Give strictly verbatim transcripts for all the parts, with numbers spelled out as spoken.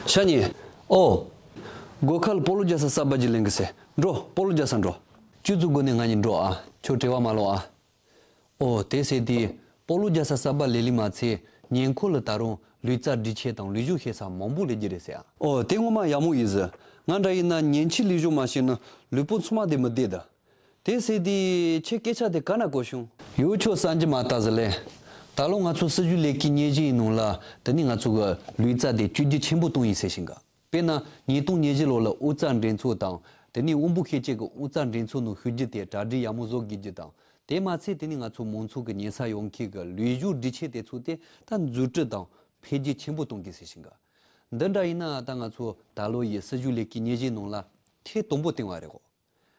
ཤ་ཉེ། ཨོ། སྒོ་ཁ་ལ་སྤོ་ལོ་རྒྱག་ས་གསར་པ་ཅིག་ལེན་གི་ཟེར། འགྲོ། སྤོ་ལོ་རྒྱག་ས་འགྲོ། ཁྱོད་ཚོའི་སྒོ་ནས་ང་གཉིས་འགྲོ་ཨ། ཁྱོད་བྲེལ་བ་མ་ལོག་ཨ། ཨོ། དེ་ཟེར་དུས་སྤོ་ལོ་རྒྱག་ས་གསར་པ་ལེན་ལེ་མ་ཚད་ཉེ་འཁོར་ལ་ད་རུང་ལུས་རྩལ་སྒྲིག་ཆས་དང་ལུས་སྦྱོང་བྱེད་ས་མང་པོ་སླེབས་ཀྱི་རེད་ཟེར་ཨ། ཨོ། དེ་ངོ་མ་ཡག་མོ་ཡིན་ཟེར། ང་འདྲ་ཡིན་ན་ཉིན་གཅིག་ལུས་སྦྱོང་མ་བྱས་ན་ལུས་པོ་ཚང་མ་དེ་མི་བདེ་ད། དེ་ཟེར་དུས་ཁྱེད་སྐད་ཆ་དེ་ག་ན་གོ་བྱུང་། ཡོ། ཁྱོད་བསམ་གྱི་མ་ལྟ་ཟེར་ལེ། ད་ལོ་ང་ཚོ་སྲིད་ཞུའི་ལས་ཀའི་སྙན་ཞུ་ཡི་ནང་ལ་དེ་ནི་ང་ཚོ་གི་ལུས་རྩལ་དེ་བཅོས་བསྒྱུར་ཆེན་པོ་གཏོང་ཡིན་ཟེར་བཞིན་གི། དཔེར་ན་ཉིས་སྟོང་ཉེར་བཞི་ལོ་ལ་ཨོ་རྩལ་འགྲན་ཚོགས་དང་དེ་ནི་དབོན་པོ་ཤེས་བྱའི་གི་ཨོ་རྩལ་འགྲན་ཚོགས་ནང་ཞུགས་རྒྱུ་དེ་གྲ་སྒྲིག་ཡག་མོ་བཟོ་དགོས་རྒྱུ་དང་། དེ་མ་ཚད་དེ་ནི་ང་ཚོ་མང་ཚོགས་ཀྱི་ཉན་ས་ཡོང་མཁན་གྱི་ལུས་སྦྱོང་སྒྲིག་ཆས་དེ་ཚོ་དེ་ད་འཛུགས་སྐྲུན་དང་འཕེལ་རྒྱས་ཆེན་པོ་གཏོང་དགོས་ཟེར་བཞིན་གི། འདི་འདྲ་ཡིན་ན་ད་ང་ཚོ་ད་ལོ་ཡི་སྲིད་ཞུའི་ལས་ཀའི་སྙན་ཞུའི་ནང་ལ་ཐེངས་དང་པོ་བཏོན་པ་རེད་གོ།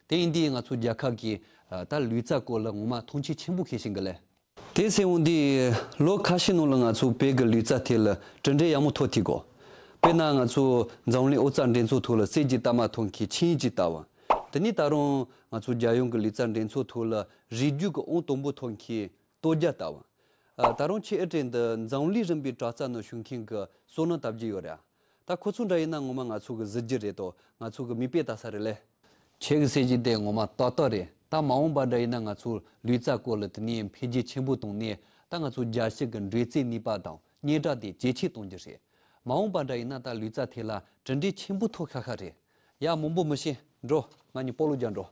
དེ་ཡིན་དུས་ང་ཚོ་རྒྱལ་ཁབ་ཀྱིས་ད་ལུས་རྩལ་སྐོར་ལ་ངོ་མ་མཐོང་ཆེན་ཆེན་པོ་བྱེད་བཞིན་གི་ལེ། དེ་ཟེར་འོང་དུས་ལོ་ཁ་ཤས་ནང་ལ་ང་ཚོ་བོད་ཀྱི་ལུས་རྩལ་ཐད་ལ་གྲུབ་འབྲས་ཡག་མོ་ཐོབ་ཐུབ་གོ། དཔེར་ན་ང་ཚོ་འཛམ་གླིང་ཨོ་རྩལ་འགྲན་ཚོགས་ཐོག་ལ་གསེར་གྱི་རྟགས་མ་ཐོབ་མཁན་ཆིངས་ཡིག་ཅིག་བཏབ་པ། དེ་ནས་ད་རུང་ང་ཚོ་རྒྱལ་ཡོངས་ཀྱི་ལུས་རྩལ་འགྲན་ཚོགས་ཐོག་ལ་རིགས་རྒྱུད་ཀྱི་ཨང་དང་པོ་ཐོབ་མཁན་སྟོབས་རྒྱལ་བཏབ་པ། ད་རུང་ཆེས་ཨེ་དྲན་འདི་འཛམ་གླིང་རིམ་པའི་དྲག་རྩལ་ནང་ཞུགས་མཁན་གྱི་བསོད་ནམས་དར་རྒྱས་ཡོད་རེད། ད་ཁོ་ཚོ་འདྲ་ཡིན་ན་ངོ་མ་ང་ཚོ་གི་གཟི་བརྗིད་རེད་དོ། ང་ཚོ་གི་མིག་དཔེ་ལྟ་ས་རེད་ལེ། ཁྱེད་ཀྱི་ཟེར་རྒྱུ་དེ་ངོ་མ་ཏག་ཏག་རེད། ད་མ་འོངས་པ་འདྲ་ཡིན་ན་ང་ཚོ་ལུས་རྩལ་སྐོར་ལ་དེ་ནས་འཕེལ་རྒྱས་ཆེན་པོ་བཏང་ནས་ད་ང་ཚོ་རྒྱལ་སྤྱི་གི་འགྲན་རྩོད་ནུས་པ་དང་སྙན་གྲགས་དེ་ཇེ་ཆེ་གཏོང་རྒྱུ་རེད། མ་འོངས་པ་འདྲ་ཡིན་ན་ད་ལུས་རྩལ་ཐད་ལ་གྲུབ་འབྲས་ཆེན་པོ་ཐོབ་ཤག་ཤག་རེད། ཡ། མང་པོ་མི་བཤད། འགྲོ། ང་གཉིས་སྤོ་ལོ་རྒྱག་འགྲོ།